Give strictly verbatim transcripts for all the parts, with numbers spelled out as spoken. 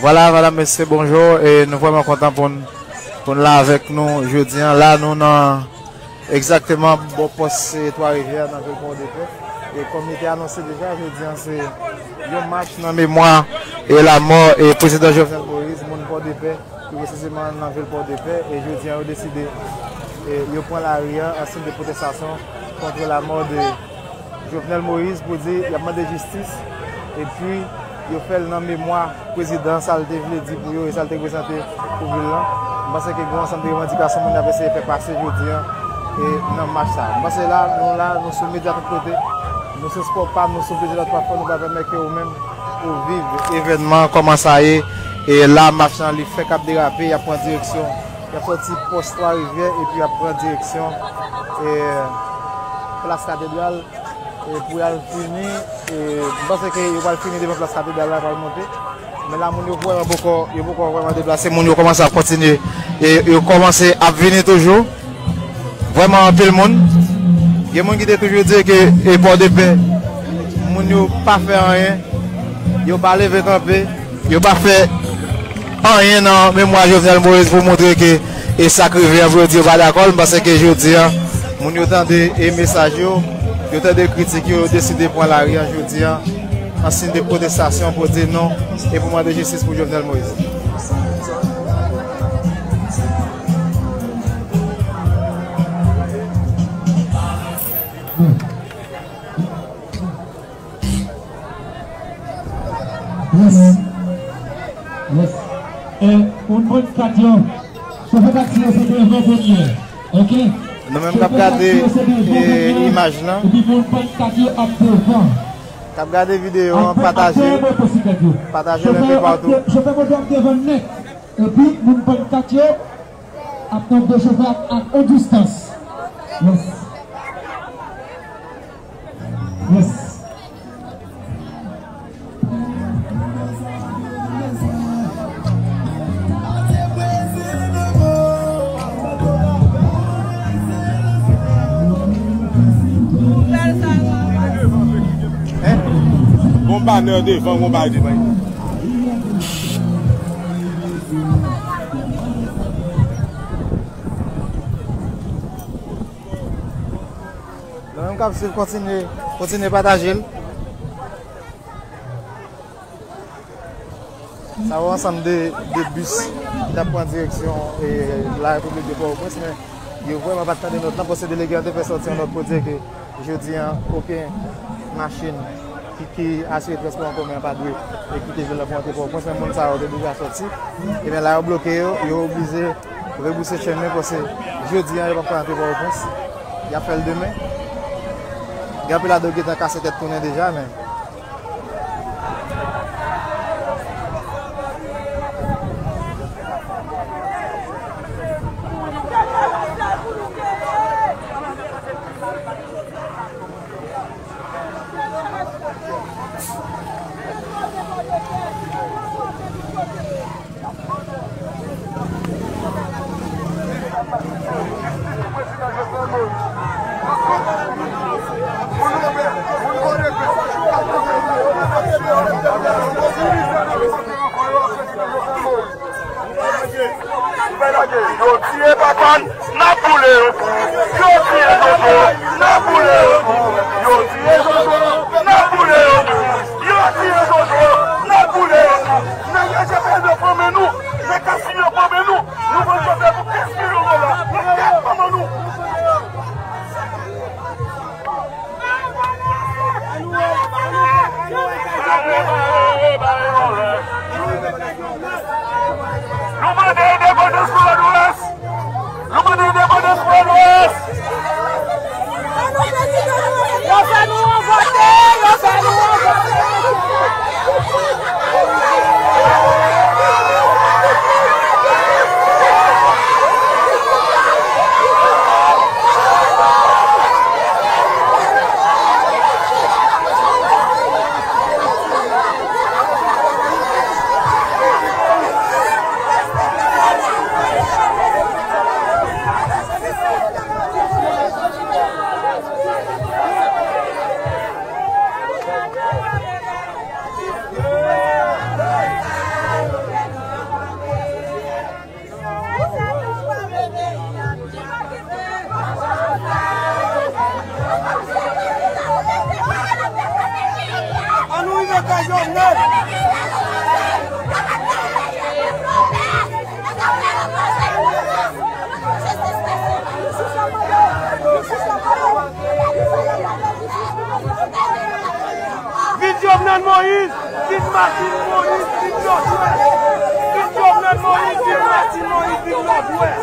Vwala, medam, mesye, bonjou. E nou vrèman kontan pou n, pou n la avèk nou jodi a. La, nou nan egzakteman bò pòs, e, Twa Rivyè nan vil Pòdepè. E kòm li te anonse deja, jodi a se yon mach nan memwa e lanmò e prezidan Jovenel Moïse, moun Pòdepè, pi presizeman nan vil Pòdepè. E jodi a, yo deside, e, yo pran lari a an siy de pwotestasyon kont lanmò de Jovenel Moïse pou di y ap mande jistis, epi yo fè l nan memwa prezidan, sa l te vle di pou yo e sa l te reprezante pou vil lan. M panse ke gen yon ansanm de revandikasyon moun ap eseye fè pase jodi a, e, nan mach sa a. M panse la, nou la, nou sou medya tout kote, nou sou Spò Pam, nou sou plizyè lòt platfòm, nou pa pèmèt ke ou menm ou viv evènman kòman sa ye. E la, mach lan li fèk ap derape, y ap pran direksyon, y ap sòti pòs Twa Rivyè epi y ap pran direksyon, e, plas Katedral, e, pou y al fini. E, m panse ke yo pral fini devan plas Katedral la, pral monte. Men la, moun yo vrèman poko, yo poko vrèman deplase. Moun yo kòmanse ap kontinye. E yo kòmanse ap vini toujou. Vrèman anpil moun. Gen moun ki te toujou di ke, e, Pòdepè, moun yo pa fè anyen. Yo pa leve kanpe. Yo pa fè anyen nan memwa Jovenel Moïse pou montre ke e sa k rive an pou yo di yo pa dakò l. M panse ke jodi a, moun yo tande e mesaj yo, yo tande kritik yo, yo deside pran lari a jodi a, an siy de pwotestasyon pou di non e pou mande jistis pou Jovenel Moïse. Yes. Yes. E, moun pran kat yo. Chofè taksi yo se devan premye. Oke? Nou menm k ap gade, e, imaj lan. Epi moun pran kat yo ap devan. K ap gade videyo an, pataje l. Pataje l enpe patou. Chofè moto ap devan nèt. Epi moun pran kat yo ap tande chofè ak, ak yon distans. Yes. Yes. Hein? Gon banè devan, gon bagay devan. Nou menm k ap swiv, kontinye, kontinye pataje l. Sa yon ansanm de, de bis ki t ap pran direksyon, e, la Repiblik de Pòtoprens, men yo vrèman pa t tande nòt lan, paske delege an te fè sòti yon nòt pou di ke jodi a, okenn machin ki, ki asire transpò an komen an pa dwe, e, kite vil la pou antre Pòtoprens, men moun sa yo te deja sòti. Ebyen, la yo bloke yo, yo oblije rebouse chemen, paske jodi a, yo p ap ka antre Pòtoprens. Y ap fè l demen. Gen anpil ladan yo gentan kase tèt tounen deja, men Yo tiye papa n, n ap boule yo tou. Yo tiye Jojo, n ap boule yo tou. Yo tiye Jojo, n ap boule yo tou. Yo tiye Jojo, n ap boule yo tou. Nèg yo jete yo pran men nou. Nèg Kasimyè pran men nou. Nou pran chofè pou kenz milyon dola. Nèg pran men nou. Nou mande endepandans pou Nòdwès! Nou mande endepandans pou Nòdwès! Moïse, viv Martine Moïse, viv Nòdwès. Viv Jovenel Moïse, viv Martine Moïse, viv Nòdwès.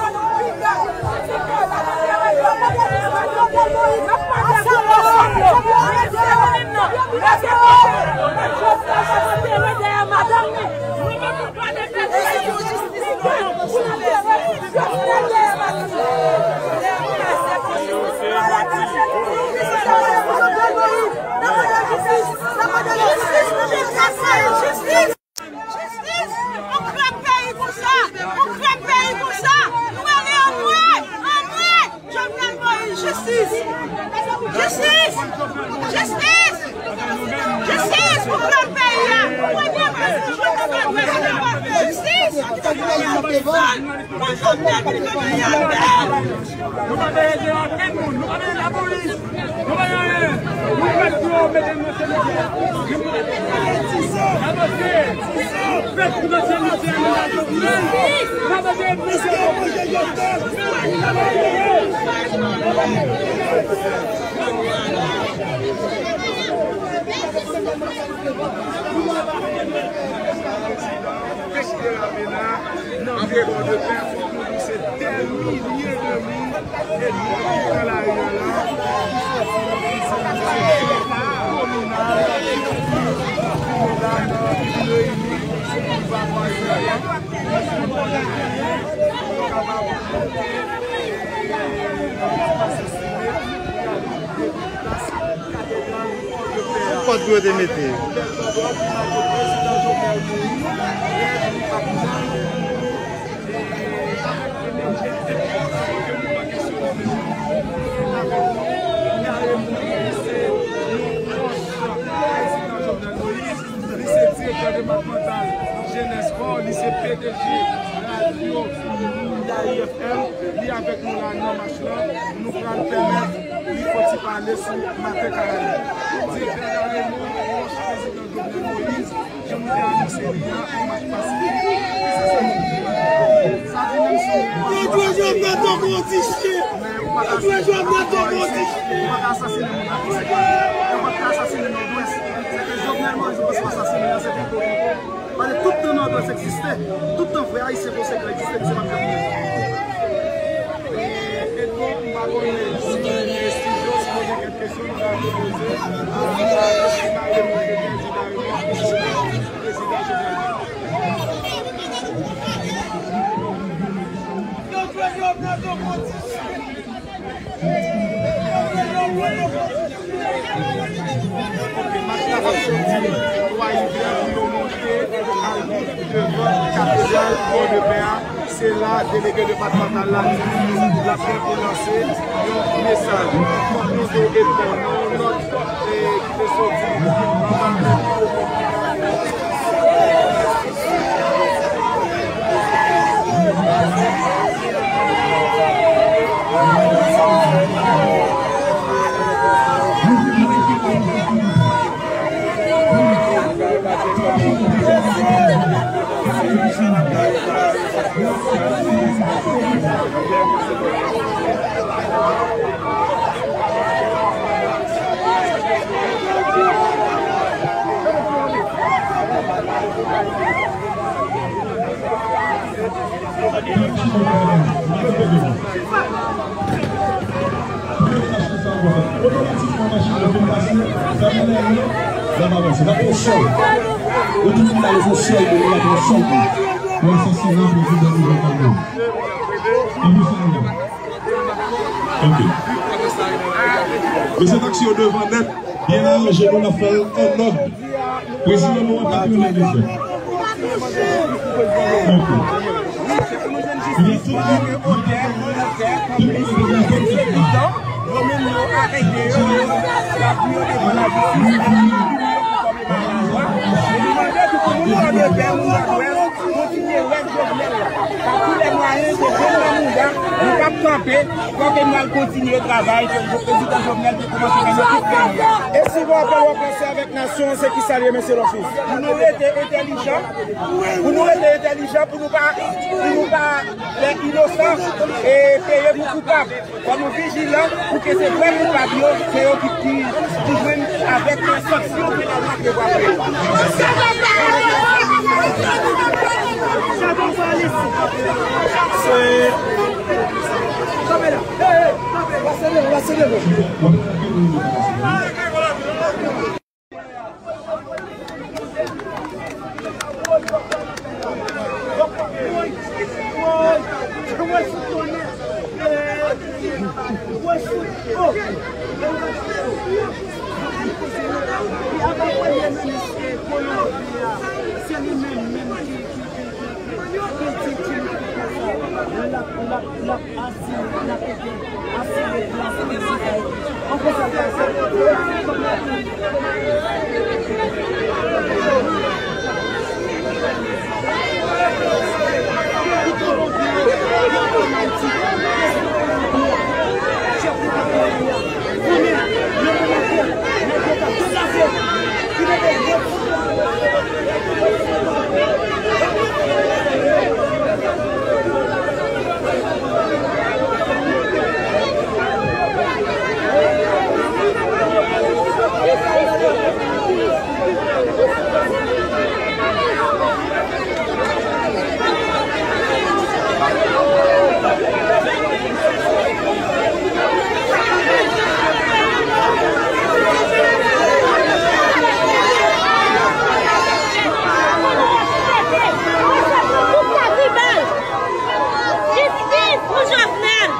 Jistis! On krèm peyi konsa! On krèm peyi konsa! Nou rele anmwe! Anmwe! Jovenel Moïse, jistis! Jistis! Jistis! Jistis pou krèm peyi a! Premye prezidan Jovenel Moïse, jistis! Pou Jovenel, pou Jovenel, pou Jovenel! Nou pa bezwen ankenn moun, nou pa bezwen lapolis, nou pa bezwen anyen. Nou fèt pou yo mete nou nan sementerè. N ap antre, nou fèt pou nan sementerè, nou pa bezwen anyen. N ap antre, nou fèt pou nan sementerè. Prezidan Lamela, nan Vye Pòdepè, fòk nou di se dè milye de moun, e nou ki pran lari a la, ki soti nan kominal, ki la nan, ki reyini sou boulva Kwazè a, pou yo kapab pote, e, pase sou mèt pou y al rive plas katedral Pòdepè a. Kot pou yo te mete? Li se direktè depatmantal jenès, li se P D G radyo Dayè F M, li avèk nou la nan mach lan. Nou pral pèmèt li fè ti pale sou Maten Karayib. Direktè Raymond Roche, prezidan Jovenel Moïse, jan nou te anonse li a, yon mach pasifik. Ki sa se moun ki di? Sa di menm si ou pa Jovenel Jovenel Toko ti chyen. Men ou pa ka Jovenel Toko ti chyen. Ou pa ka asasinen moun nan Ayiti. Ou pa ka asasinen Nòdwès. Se ke Jovenel Moïse ou pase asasinen an, se pito pito. Paske tout tan Nòdwès egziste, tout tan vrè Ayisyen konsekan egziste, misye p ap janm mouri. E, Edmo, m pa konnen si, e, Steve Jones poze kèk kesyon, nou ta dwe poze, e, si Mario Montpellier di Mario Montpellier, prezidan Jovenel. Yo jwe Jovenel Moïse. Mach la ap soti Twa Rivye pou yo monte al devan katedral Pòdepè a. Se la delege depatmantal la di l ap pwononse yon mesaj. Fòk nou te ede nan yon nòt, e, ki te soti anba Otomatikman, machin yo fin pase, fèmen lè yo, lè pa pase. N ap pran sòl. Yo tout fin ale fè sòl, yo la pran sòl pou, pou asasina prezidan Jovenel Moïse. Epi sa yo. Ok. Mesye taksi yo devan nèt, byen aranje nou, n ap fè l an nòd. Prezidan nou an pa pi lwen de fè. Ok. Li tout moun, tout moun, tout moun. Yo menm yo arete yo, yo la pou yo devan lajistis. Mwen mande tout moun Pòdepè, moun Nòdwès, kontinye wè Jovenel la. Pa tou lè mwayen, se jwenn nan mouda, nou p ap kanpe. Fò ke nou al kontinye travay ke prezidan Jovenel te kòmanse nan tout peyi a. E si w ap fè w ap panse avèk nasyon an, se ki sa l ye, mesye Lofis? Pou nou rete entèlijan, pou nou rete entèlijan, pou nou pa, pou nou pa fè inosan e peye pou koupab. Fò nou vijilan pou ke se vrè koupab yo, se yo ki, ki, ki jwenn avèk sanksyon ke lalwa prevwa pou yo. Se Jistis pou Jovenel!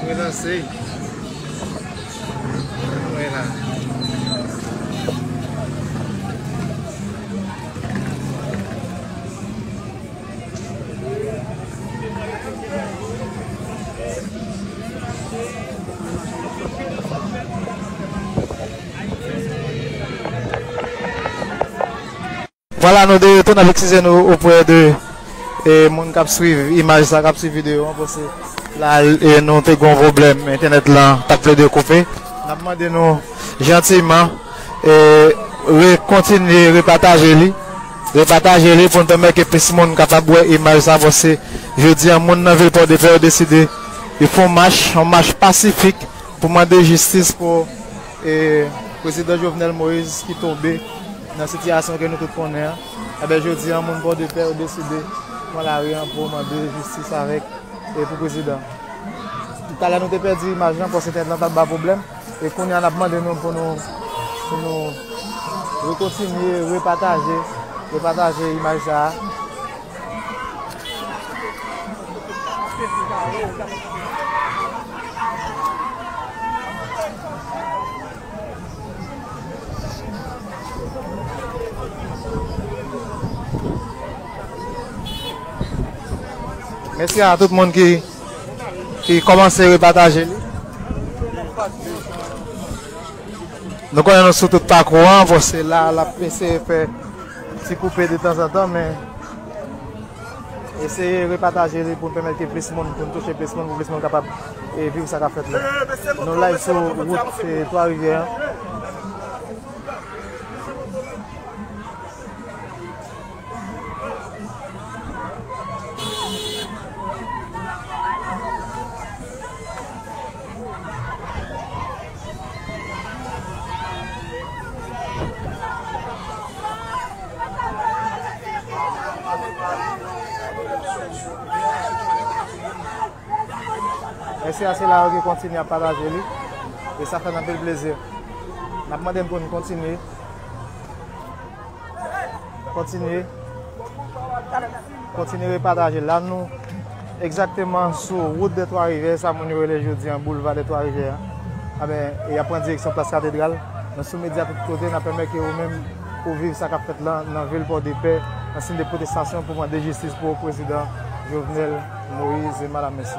Relanse. Mwen la. Vwala, nou de retou, n ap eskize nou oprè de, e, moun k ap swiv imaj sa, k ap swiv videyo an, paske la, e, nou te gen yon pwoblèm entènèt lan t ap plede koupe. N ap mande nou jantiman, e, re-, kontinye repataje li, repataje li pou n pèmèt ke plis moun kapab wè imaj sa, paske jodi a moun nan vil Pòdepè yo deside yo fè yon mach, yon mach pasifik pou mande jistis pou, e, prezidan Jovenel Moïse ki tonbe nan sitiyasyon ke nou tout konnen an. Enben, jodi a, moun Pòdepè yo deside pran lari an pou mande jistis avèk, e, pou prezidan. Talè nou te pèdi imaj lan, paske entènèt lan t ap ba pwoblèm. E kounye a, n ap mande nou pou nou, pou nou rekontinye, repataje, repataje imaj sa a. Mèsi a tout moun ki, ki kòmanse repataje li. Nou konnen nou sou tout pakou an, paske la, l ap eseye fè ti koupe de tanzantan, men eseye repataje li pou n pèmèt ke plis moun, pou n touche plis moun, pou plis moun kapab, e, viv sa k ap fèt la. Nou live sou wout, e, Twa Rivyè an. Mèsi a sila yo ki kontinye ap pataje li. E sa fè n anpil plezi. N ap mande n pou n kontinye. Kontinye. Kontinye repataje. La, nou egzakteman sou wout dè Twa Rivyè, sa moun yo rele jodi a Boulva dè Twa Rivyè a. Aben, e y ap pran direksyon Plas Katedral. Nou sou medya tout kote, n ap pèmèt ke ou menm ou viv sa k ap fèt la nan vil Pòdepè, an siy de pwotestasyon pou mande jistis pou prezidan Jovenel Moïse e madanm Mèsi.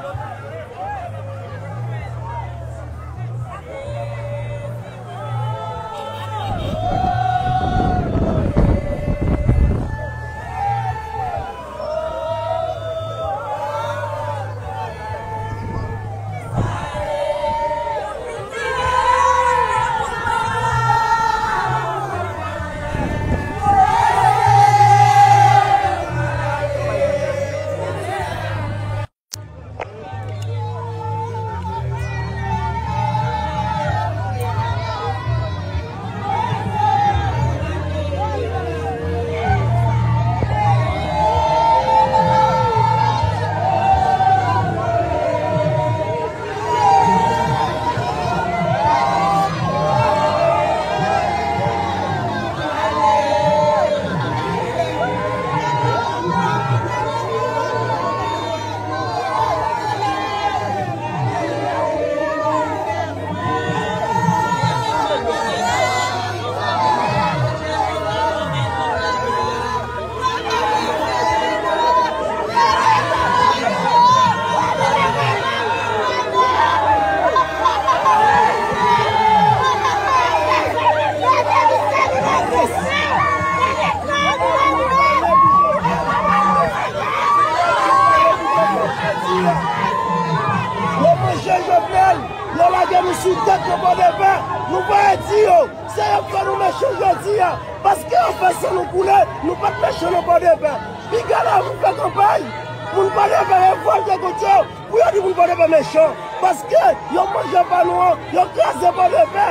Yo manje Jovenel, yo lage nou sou tèt nan Pòdepè, nou pa redi yo. Se yo k fè nou mechan jodi a, paske yo fè san nou koule, nou pa t mechan nan Pòdepè. Piga la pou fè kanpay, moun Pòdepè revòlte kont yo, pou yo di moun Pòdepè mechan, paske yo manje pa nou an, yo kraze Pòdepè.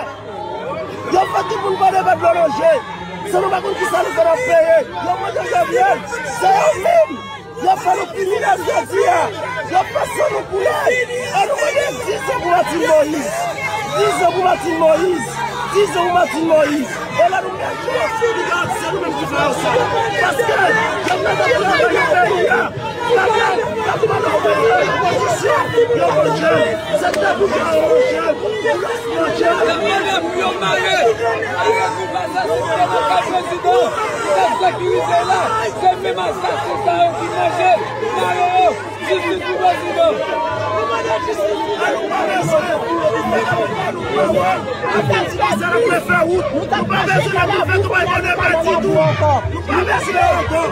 Yo fè tout moun Pòdepè dlo manje. San nou pa konn kisa nou fè n ap peye. Yo manje Jovenel. Se yo menm. Yo fè nou kriminèl jodi a. Yo fè san nou koule. An nou mande dizan pou Martine Moïse. Dizan pou Martine Moïse. Dizan pou Martine Moïse. E lè nou mete yo sou li, se nou menm ki fè yo sa. Paske Jovenel ap travay nan peyi a. Yo mare pou yo mare. Mare pou asasen sa yo ka prezidan. Se sekirite la. Se menm asasen sa yo ki manje. Mare yo. Jistis pou prezidan. Sa n ap fè wout. Nou pa bezwen la pou fè kanpay pou nou pèdi tou. Nou pa bezwen ankò.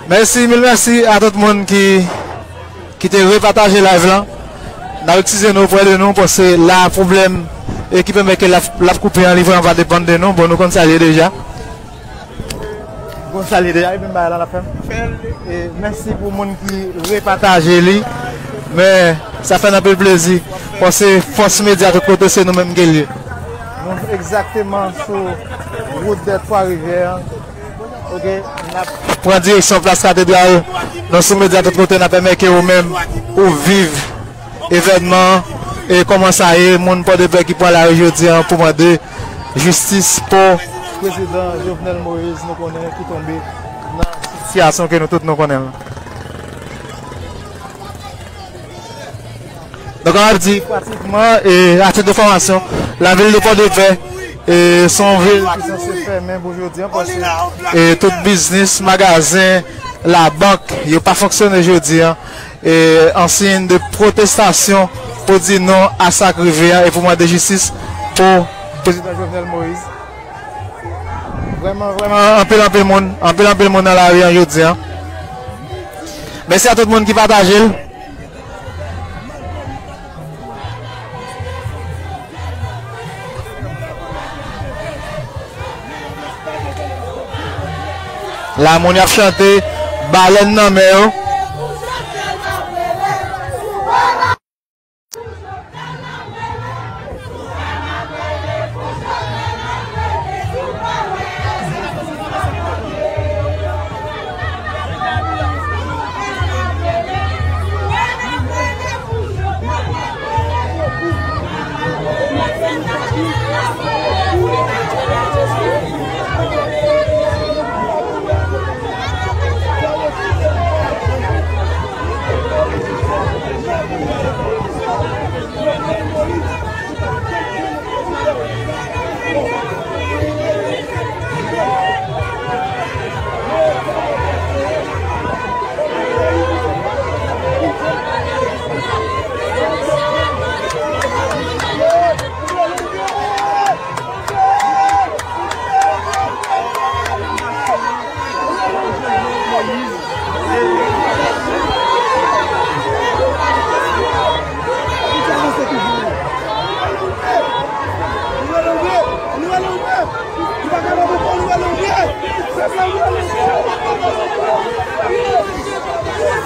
Mèsi, mil mèsi a tout moun ki, ki te repataje live lan. N ap eskize nou oprè de nou, paske la pwoblèm e ki pèmèt ke l ap, l ap koupe an, li vrèman pa depann de nou. Bon, nou konn sa l ye deja. Bon, sa l ye deja, e menm bagay la n ap fè. E mèsi pou moun ki repataje li. Men, sa fè n anpil plezi. Paske fòs medya tout kote, se nou menm ke l ye. Nou egzakteman sou wout dè Twa Rivyè an. Ok, n ap pran direksyon plas Katedral. Nou sou medya tout kote, n ap pèmèt ke ou menm, ou viv evènman an, e kòman sa ye, moun Pòdepè ki pran lari jodi an pou mande jistis pou prezidan Jovenel Moïse, nou konnen ki tonbe nan sitiyasyon ke nou tout nou konnen lan. Donk, an ap di pratikman, e, a tit de enfòmasyon, lavil de Pòdepè, e, se yon vil ki sanse fèmen pou jodi an, paske, e, tout biznis, magazen, labank, yo pa fonksyone jodi an, e, an siy de pwotestasyon pou di non a sa k rive an e pou mande jistis pou prezidan Jovenel Moïse. Vrèman, vrèman, anpil, anpil moun, anpil, anpil moun nan lari an jodi an. Mèsi a tout moun ki pataje l. La, moun y ap chante, balèn nan men yo.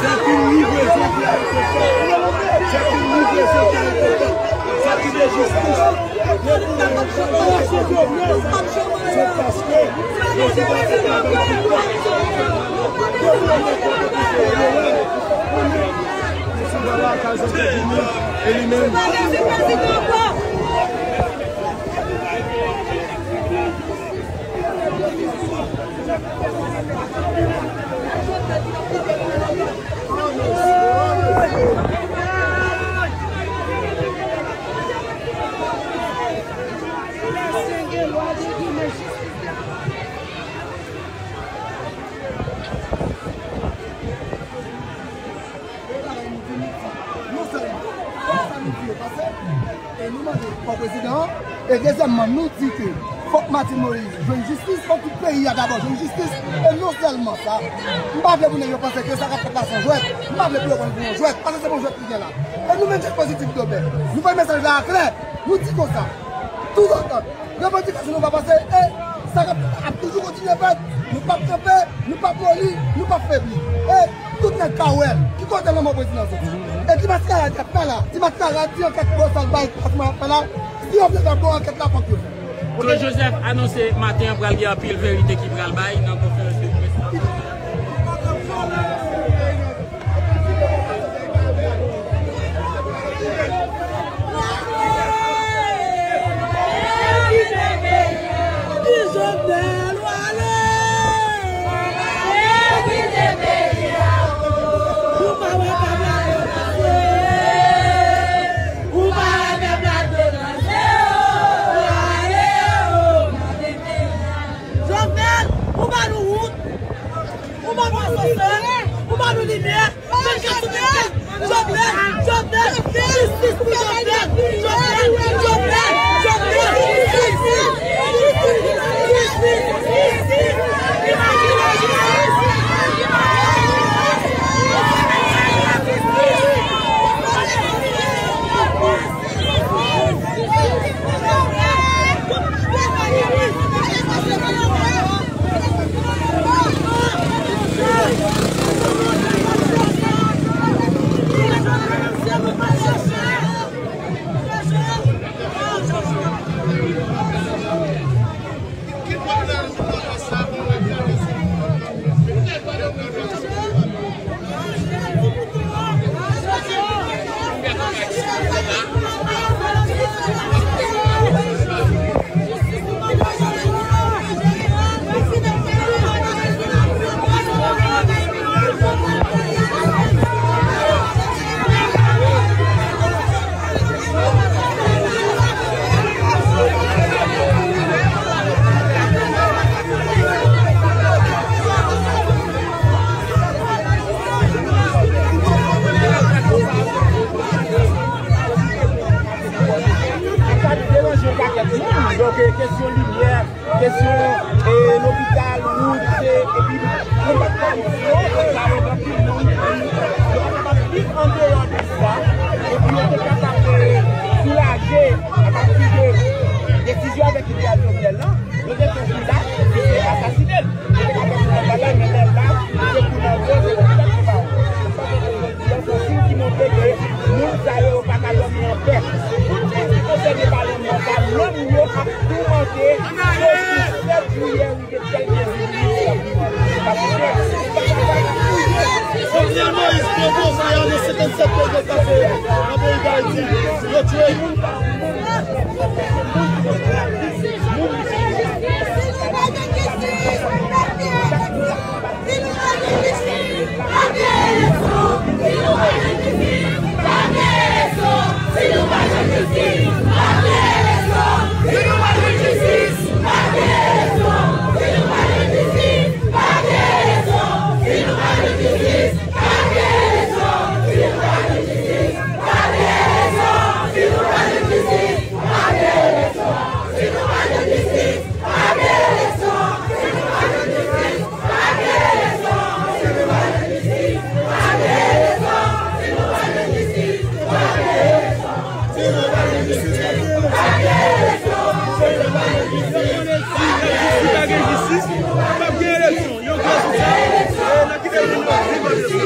Sa ki rive jodi a enpòtan. Sa ki rive jodi a enpòtan. Sa ki de jistis. Se paske prezidan Jovenel Moïse konnen, konnen, konnen, konnen, konnen, e li menm. E nou mande kò prezidan an. E dezyèmman, nou di ke Fòk Martine Moïse jwenn jistis, fòk tout peyi a dabò jwenn jistis. E non sèlman sa, m pa vle pou nèg yo panse ke sa k ap fèt la se yon jwèt. M pa vle pou yo pran l pou yon jwèt, paske se pa yon jwèt ki gen la. E nou menm, Jèn Pozitif Dobè, nou voye mesaj la a klè. Nou di konsa, touzotan, revandikasyon nou pa pase, e sa k ap, ap toujou kontinye fèt. Nou p ap kanpe, nou p ap moli, nou p ap febli. E tout nèg ka wè ki kote lanmò prezidan soti. E ti maskarad y ap fè la, ti maskarad, ti ankèt bosal bay klas mwen ap fè la, si yo vle fè bon ankèt la, fòk yo fè. Claude Joseph anonse maten an pral gen anpil verite ki pral bay nan konferans de près la. Jovenel, ou ba nou wout, ou ba nou asansè, ou ba nou limyè. Jovenel, Jovenel, jistis pou Jovenel, Jovenel, Jovenel, jistis, jistis, jistis, jistis. Sa k deranje yon pakèt moun, donk, e, kesyon limyè, kesyon, e, lopital, wout, e, epi konbat kòripsyon, e, sa yo anpil moun, yo pa kapab viv andeyò de sa, epi yo te kapab, e, soulaje apati de desizyon avèk ideyal Jovenel lan, yo te fè kou la, yo te asasinen l. Yo te ka fè tout lòt bagay, men lè la, se pou nan vo, se pou tèt nou ba yo. Donk, se yon siy ki montre ke moun sa yo, yo pa ka dòmi anpè. Tout moun ki konsène pa lanmò sa, lanm yo ap toumante depi sèt jiyè rive kèlke jou. Jovenel Moïse pran pouvwa a nan senkannsèt peyi k ap pase nan peyi Dayiti. Yo tchwe moun. Si pa gen jistis, p ap gen eleksyon. Yo gen sou sa, e, nan ki peyi nou ap viv la?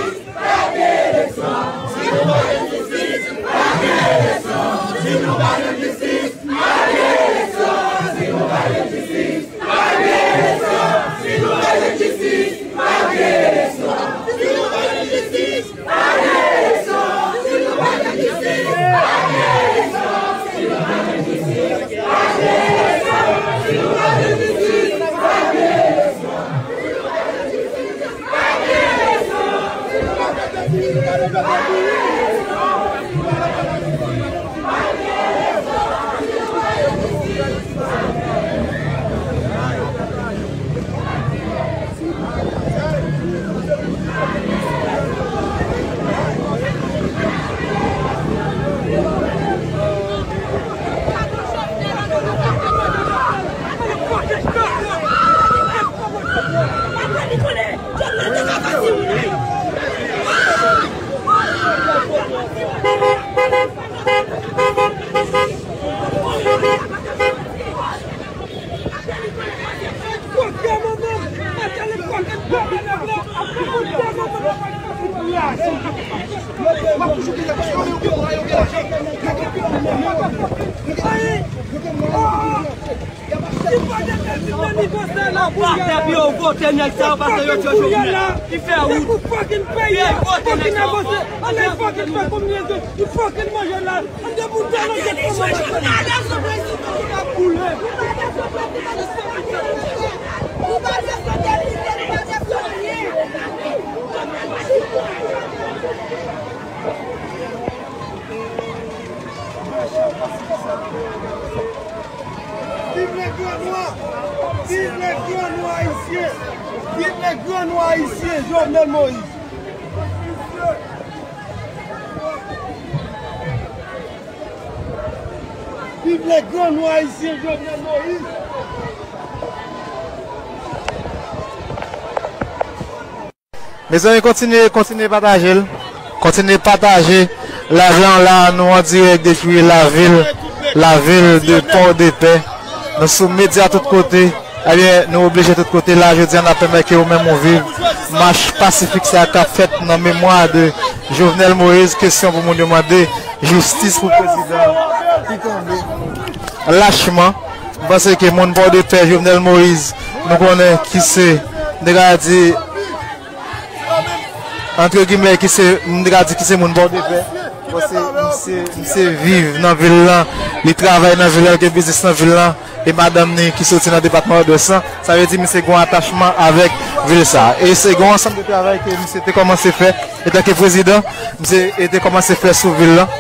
Ki pa gen kèk ti nan nivo sa la pou y ala. Pou yo vote nèg sa yo, paske yo tchwe Jovenel. Ki fè wout. Pou fucking peyi a, pou fucking avanse. Ann fucking fè konbinezon. Pou fucking manje la. Ann debout talon tèt kòman. Pou pa gen sante, pou pa gen sante. Viv le gran nwa! Viv le gran nwa ayisyen! Viv le gran nwa ayisyen, Jovenel Moïse! Viv le gran nwa ayisyen, Jovenel Moïse! Mezanmi, kontinye, kontinye pataje l. Kontinye pataje live la, la, nou an dirèk depi lavil, lavil de Pòdepè. Nou sou medya tout kote. Ebyen, nou oblije tout kote la, jodi a n ap pèmèt ke ou menm ou viv mach pasifik sa k ap fèt nan memwa de Jovenel Moïse. Kesyon pou moun yo mande, jistis pou prezidan ki tonbe lachman. M panse ke moun Pòdepè, Jovenel Moïse, nou konnen ki se, m te ka di, antre gimè, ki se, m te ka di ki se moun Pòdepè. Paske misye, misye viv nan vil lan, li travay nan vil lan, li gen biznis nan vil lan, e madanm ni ki soti nan depatman Nòdwès lan. Sa vle di misye gen yon atachman avèk vil sa. E se gen yon ansanm de travay ke misye te kòmanse fè antanke prezidan. Misye te kòmanse fè sou vil lan.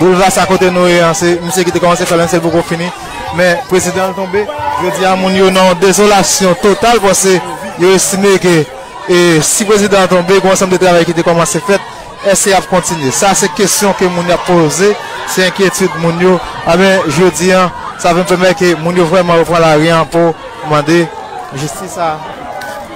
Boulva sa kote nou ye an, se misye ki te kòmanse fè l, men se l poko fini. Men prezidan an tonbe. Jodi a, moun yo nan yon dezolasyon total, paske yo estime ke, e, si prezidan an tonbe, gen yon ansanm de travay ki te kòmanse fèt, èske y ap kontinye? Sa se kesyon ke moun yo ap poze, se enkyetid moun yo. Anben, jodi a, sa vin pèmèt ke moun yo vrèman reprann lari an pou mande jistis a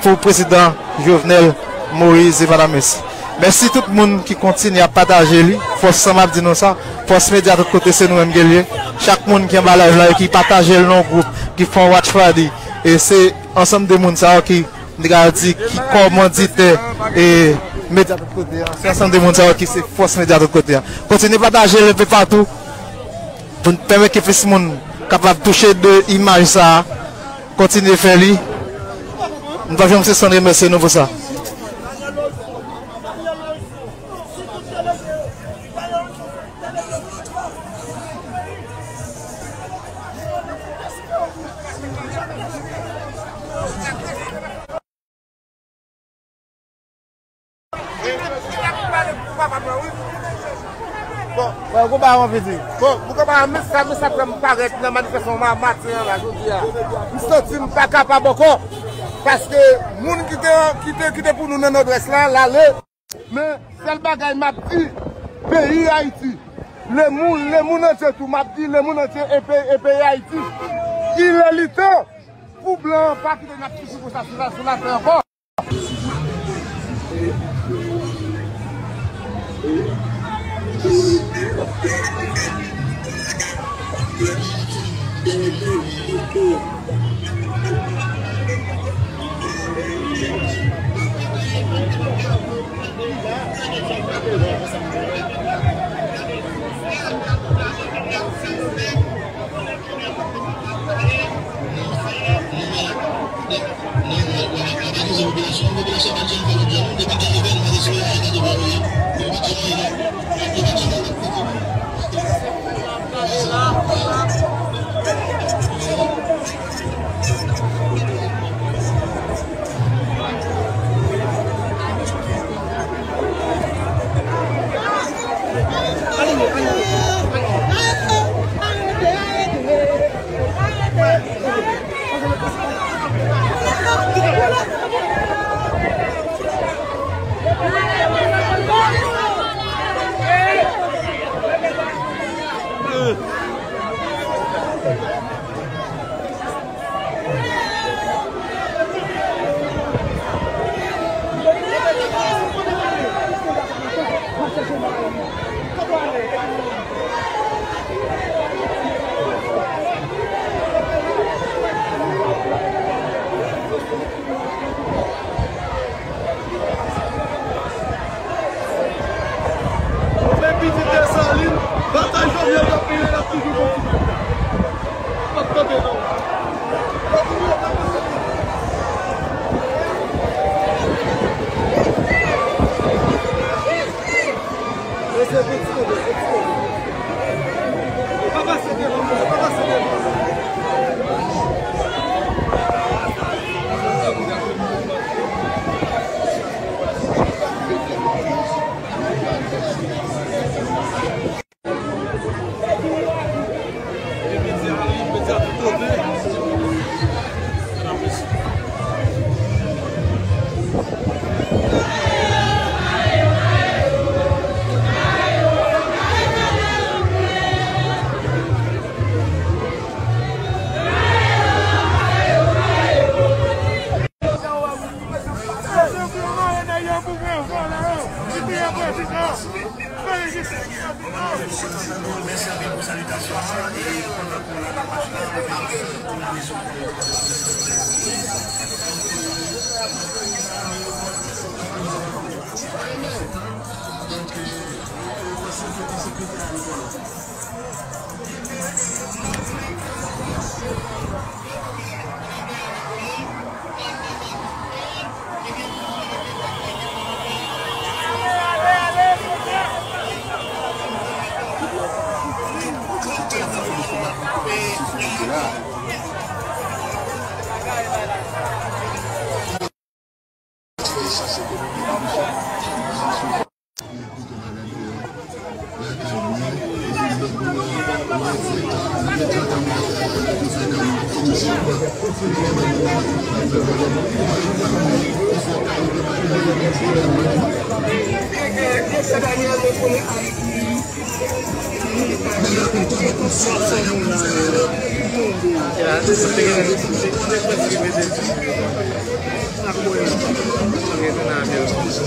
pou prezidan Jovenel Moïse e madanm Mèsi. Mèsi tout moun ki kontinye ap pataje li. Fòs sa m ap di nou sa. Fòs medya tout kote se nou menm ke l ye. Chak moun ki anba live la e ki pataje l nan yon gwoup, ki fè yon watch party. E se ansanm de moun sa yo ki, m te ka di, ki kòmanditè e medya tout kote a. Se ansanm de moun sa yo ki se fòs medya tout kote a. Kontinye pataje l enpe patou. Pou n pèmèt ke plis moun kapab touche de imaj sa a, kontinye fè li. Nou pa janm sispann remèsye nou pou sa. Bon, bon, konba an fini. Bon, pou konba an, men sa, men sa fè m parèt nan manifestasyon ma-, maten an la, jodi a. M santi m pa kapab ankò. Paske moun ki te, ki te, ki te pou nou nan Nòdwès la, l ale. Men sèl bagay m ap di, peyi Ayiti, le moun, le moun antye tou, m ap di, le moun antye e pe-, e peyi Ayiti. Il est le temps pou blan an pa kite n ap soufri konsa sou la, sou latè ankò.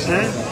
Hein?